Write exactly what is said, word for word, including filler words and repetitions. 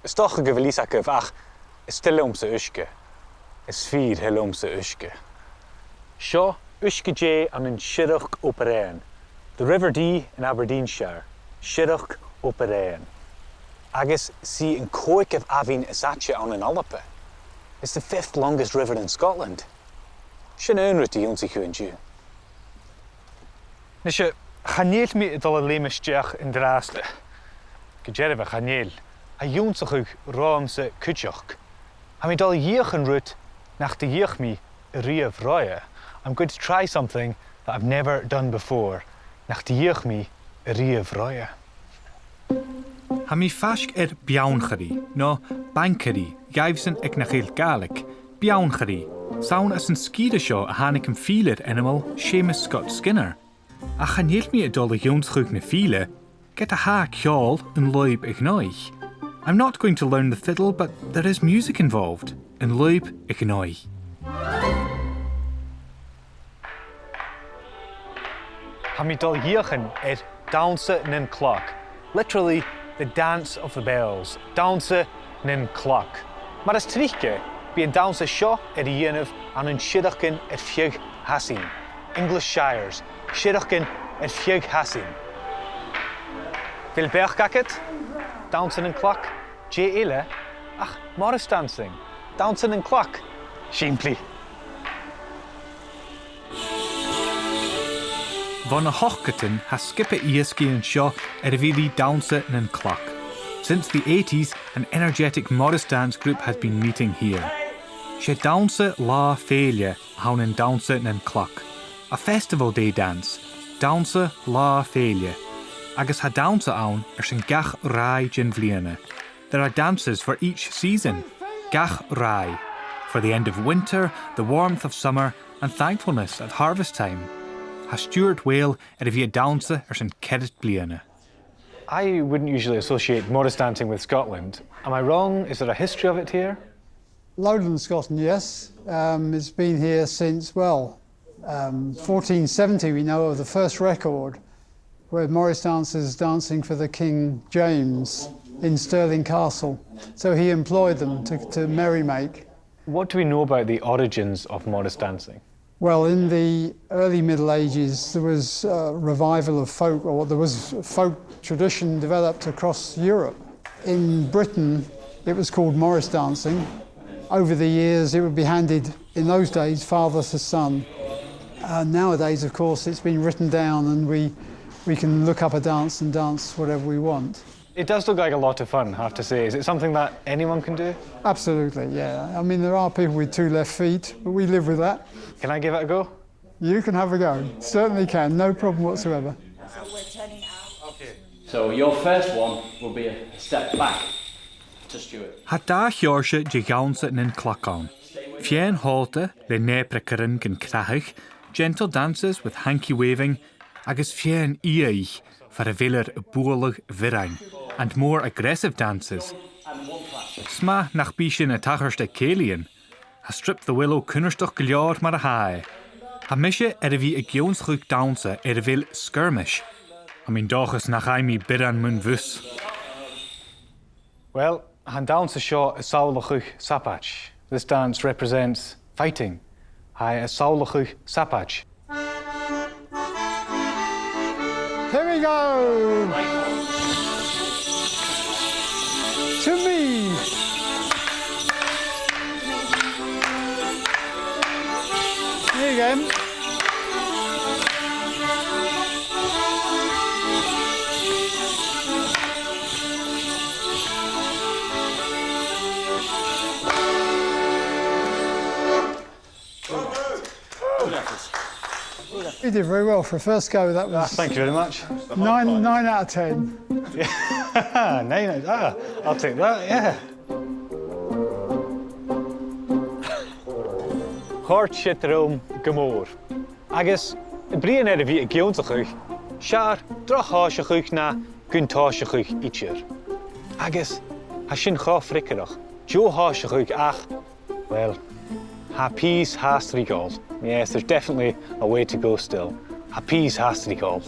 Is dòcha gu bheil fhios agaibh, ach is toil leamsa uisge. Is fìor thoil leamsa uisge. Seo Uisge Dè ann an Siorrachd Obar Dheathain. The River Dee in Aberdeenshire. Siorrachd Obar Dheathain. Agus 's i an còigeamh abhainn as fhaide ann an Alba. It's the fifth longest river in Scotland. Sin aon rud a dh'ionnsaich sibh an-diugh. Nise, chan eil mi a' dol a leum a-steach an-dràsta. Gu dearbha, chan eil. Tha e ag ionnsachadh riumsa cuideachd. Tha mi a' dol a dh'fheuchainn rud nach do dh'fheuch mi a-riamh roimhe. I'm going to try something that I've never done before. Nach do dh'fheuch mi a-riamh roimhe. Tha mi faisg air beanncharaidh, no bancharaidh, dhaibhsan aig nach eil Gàidhlig, beanncharaidh, 's ann às an sgìre seo a thàinig am fìdhlear ainmeil Seumas Scott Skinner. Ach chan eil mi a' dol a dh'ionnsachadh na fìdhle, ged a tha ceòl an lùib a' ghnothach. I'm not going to learn the fiddle, but there is music involved, an lùib a' ghnothach. Tha mi a' dol a dh'fheuchainn air dannsa nan cloc, literally the dance of the bells, dannsa nan cloc. Mar as trice, bidh an dannsa seo air a dhèanamh ann an siorrachdan air feadh Shasainn, English shires, siorrachdan air feadh Shasainn. A bheil beachd agad? Dannsa nan cloc, dè eile ach Morris dancing, dannsa nan cloc, sìmplidh. Bho na h-ochdadan tha sgioba iasgaidh an seo air a bhith ri dannsa nan cloc. Since the eighties, an energetic Morris dance group has been meeting here. 'S e dannsa latha fèille a th' ann an dannsa nan cloc. A festival day dance, dannsa latha fèille. Agus tha dannsa ann airson gach ràith den bhliadhna. There are dances for each season, gach ràith, for the end of winter, the warmth of summer, and thankfulness at harvest time. Tha Stiùbhart Mhaol air a bhith a' dannsa airson ceithir bliadhna. I wouldn't usually associate Morris dancing with Scotland. Am I wrong? Is there a history of it here? Lowland Scotland, yes. Um, it's been here since, well, um, fourteen seventy, we know of the first record where Morris dancers dancing for the King James in Stirling Castle. So he employed them to, to merry-make. What do we know about the origins of Morris dancing? Well, in the early Middle Ages, there was a revival of folk, or there was folk tradition developed across Europe. In Britain, it was called Morris dancing. Over the years, it would be handed, in those days, father to son. Uh, nowadays, of course, it's been written down and we, we can look up a dance and dance whatever we want. It does look like a lot of fun, I have to say. Is it something that anyone can do? Absolutely, yeah. I mean, there are people with two left feet, but we live with that. Can I give it a go? You can have a go. Certainly can. No problem whatsoever. So your first one will be a step back to Stuart. Tha dà sheòrsa de dhannsa nan cloc ann. Feadhainn shònraichte le neapraichearan gan crathadh, gentle dances with hanky waving, agus feadhainn fhiadhaich far a bheilear a' bualadh bhiorain, and more aggressive dances. 'S math nach bi sin a' tachairt aig cèilidhean. Tha Strip the Willow cunnartach gu leòr mar a tha e. Tha mise air a bhith ag ionnsachadh dannsa air a bheil skirmish. Tha mi an dòchas nach fhaigh mi bioran mun bhus. Well, tha an dannsa seo a' samhlachadh sabaid. This dance represents fighting. Tha e a' samhlachadh sabaid. Here we go. To me. Here you go. You did very well for a first go. That was... Ah, thank you very much. Nine, nine out of ten. Yeah. Nine out, ah, I'll take that, yeah. Chòrd siud rium gu mòr. Agus a' bruidhinn air a bhith ag ionnsachadh, 's fheàrr droch thòiseachadh na gun tòiseachadh idir. Agus tha sin cho freagarrach, deagh thòiseachadh ach, well, tha pìos fhathast ri dhol. Yes, there's definitely a way to go still. Tha pìos fhathast ri dhol.